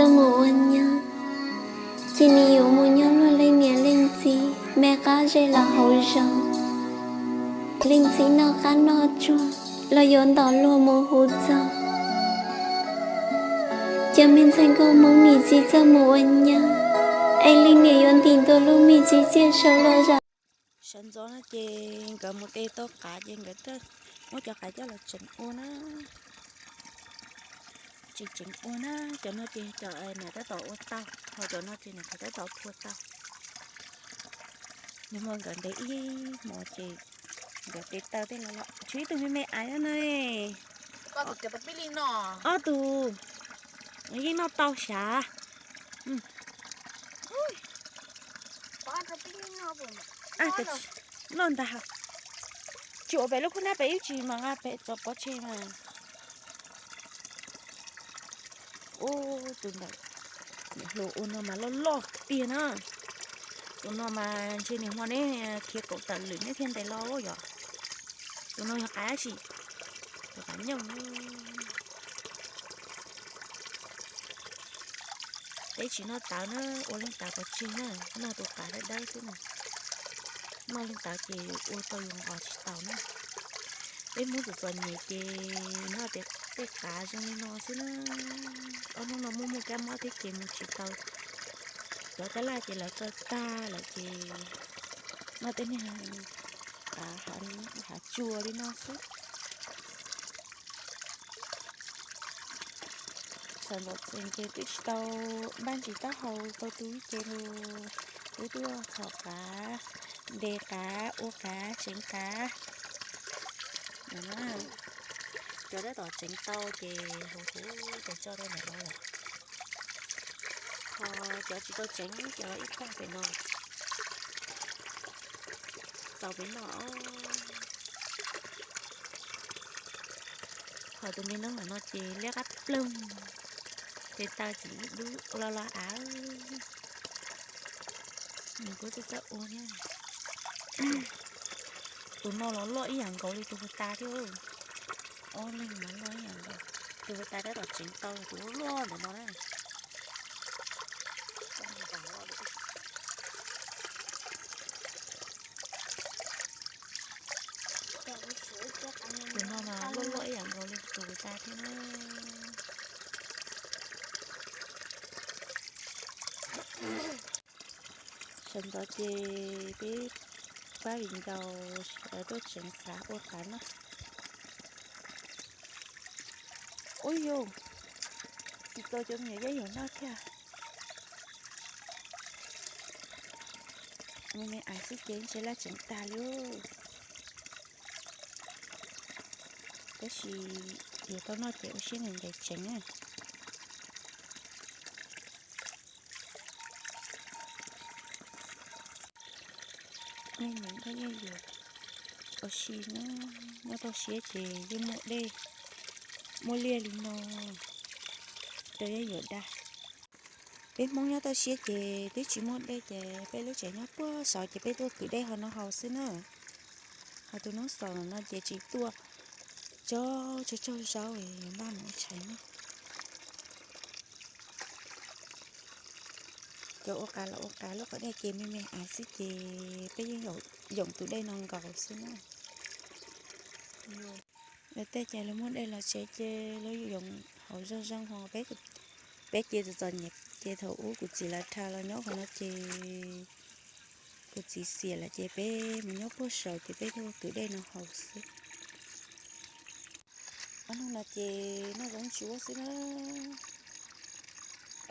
Mus ua nyab, ces nws yuav mus nyob luag leej niam leej txiv me qab zej los hauv zos. Leej txiv noj qab noj tsuag los yuav ntaus luag mus hu txog. Cov me ntxhais nkauj Hmoob nim tsis txawj mus ua nyab, es leej niam yuav ntim ntua lub me tsis ciaj saum lub zos. Sawv ntxov no ces nkawd mus de tau qav ces nkawd muab cov qav coj los tseem ua na. Tseem tseem ua na, cov no ces cov niam tab tom ua tau, ho cov no ces niam tab tom phua tau. Nag hmo nkawd ntev ib hmos ces nkawd de tau tej los los tsis ib tug me me aiv na. Ob tug yeej noj tau xyav. Noj ntag. Tsis ua pem lub khub nab pem ib tsis mas nqa pem tso pov tseg mas. Ub, tus ntawm niam hluas ua no mas loj loj tiag na. Tus no mas ntshe niam hmo neb khiav kaum tawm lwm neb thiaj ntes los yom. Tus no yog qav dab tsi? Tus qav nyooj. Peb tsis noj tawv na, ua leej tawv pov tseg na, noj tus qav dawb dawb xwb na. Noj leej tawv ces ua rau yus nqos tsis taus na. Peb Hmoob txom txom nyem ces noj tej qav zoo li no xwb na. Ob hnub no muaj muaj kab mob thiab ces mus tsis tau. Cov tab laj ces lawv tso tag lawm ces noj tej niag qav hav tsua li no xwb. Sawv ntxov tsees ces twb tsis tau npaj ntsis taub hau tau tu ib ce los, wb tuaj txhom qav, de qav, ua qav, tseev qav. Cov tab tom tseev tau ces huv huv ces tso rau ntawm no lawm. Ho cov tsis tau tseev ces los ib tag pem no. Tau pem no. Ho tus me noob no ces liab qab ploog, ces taw tsis dub los los av. Nws kuj txawj txawj ua thiab. Tus no los loj ib yam nkaus li tus puag ta thiab. Ob leeg mas loj ib yam nkaus. Tus puag ta tab tom tseev tau tus loj loj ntawm no na. Tus no mas loj loj ib yam nkaus li tus puag ta thiab na. Sawv ntxov ces peb pab viv ncaus sawv daws tuaj tseev qav ua qav noj. Ub yus, tsis tau cov me nyuam yaj yuam noj thiab. Me me aiv xwb ces ntshe laj tseev tag li. Tab sis yuav tau noj ces ua siab ntev ntev tseev na. Me nyuam nkauj yaj yuam ua si na, nyob toj siab ces yeej muaj dej muaj liaj li no rau yaj yuam da. Peb Hmoob nyob toj siab ces twb tsis muaj dej ces peb lub tsev nyob puag saud ces peb tuaj kwv dej hauv no haus xwb na. Ho tus noob xaus no ces tsis tuaj, tso tsaug tsaug zaub npaj mus ua tshais noj. Cov ua qav los ua qav, lub qhov dej ces me me aiv xwb ces peb yeej yoom tus dej no nkaus xwb na. Lawv tej ces lawv muaj dej los tsev ces lawv yoom hauv zoo zoo ho peb, peb ces txom txom nyem ces thaum ub kuv txiv lawv dhau los nyob qhov no ces kuv txiv xiam lawm ces peb mus nyob puag saud ces peb tuaj kwv dej no haus xwb. Ob hnub no ces noj zaub ntsuab xwb na.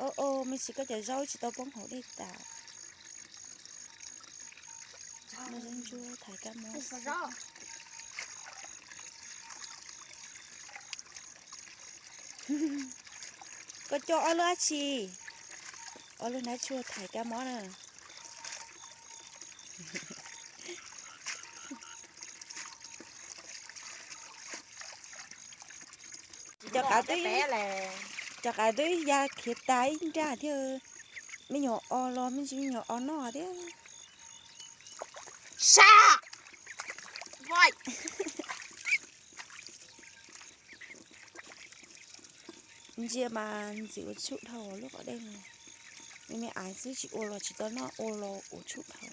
Au au, me ntsis koj cov zaub tsis tau poob hauv dej tas. Noj zaub ntsuab thaiv kab mob. Koj coj ob lub dab tsi? Ob lub hnab tshuaj thaiv kab mob na. Cov qav twb, cov qav twb ya khiav tas ib nrab thiab. Me nyuam os los me ntsis me nyuam os noj thiab. Sab. Ntsia mas ntxim ua tshum dhau lub qos dej no. Me me aiv xwb tsis ua los tsis tau noj, ua los ua tshum dhau.